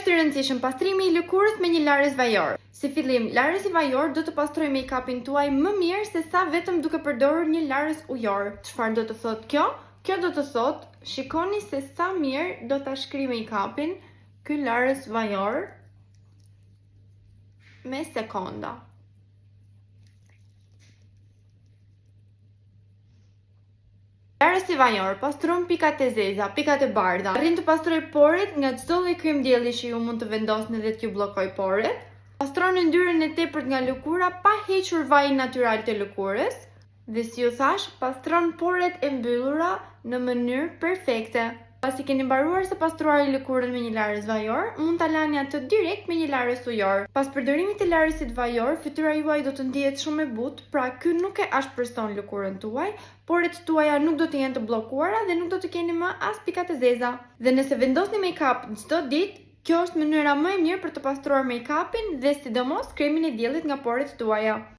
është i rëndësishëm pastrimi i lëkurës me një larës vajor? Si fillim, larësi vajor do të pastrojë make-upin tuaj më mirë se sa vetëm duke përdorur një larës ujor. Çfarë do të thotë kjo? Kjo do të thotë, shikoni se sa mirë do ta shkrijë make-upin ky larës vajor me sekonda. Larësi vajor pastron pikat e zeza, pikat e bardha. Arrin të pastrojë poret nga çdo lloj krem dielli që ju mund të vendosni dhe t'ju bllokojë poret. Pastron yndyrën e tepërt nga lëkura pa hequr vajin natyral të lëkurës. Dhe si ju thashë, pastron poret e mbyllura në mënyrë perfekte. Pasi keni mbaruar së pastruari lëkurën me një larës vajor, mund ta lani atë direkt me një larës ujor. Pas përdorimit të larësit vajor, fytyra juaj do të ndihet shumë e butë, pra ky nuk e ashpërson lëkurën tuaj, Poret tuaja nuk do të jenë të bllokuara dhe nuk do të keni më as pika të zeza. Dhe nëse vendosni make-up çdo ditë, kjo është mënyra më e mirë për të pastruar make-upin dhe sidomos kremin e diellit nga poret tuaja.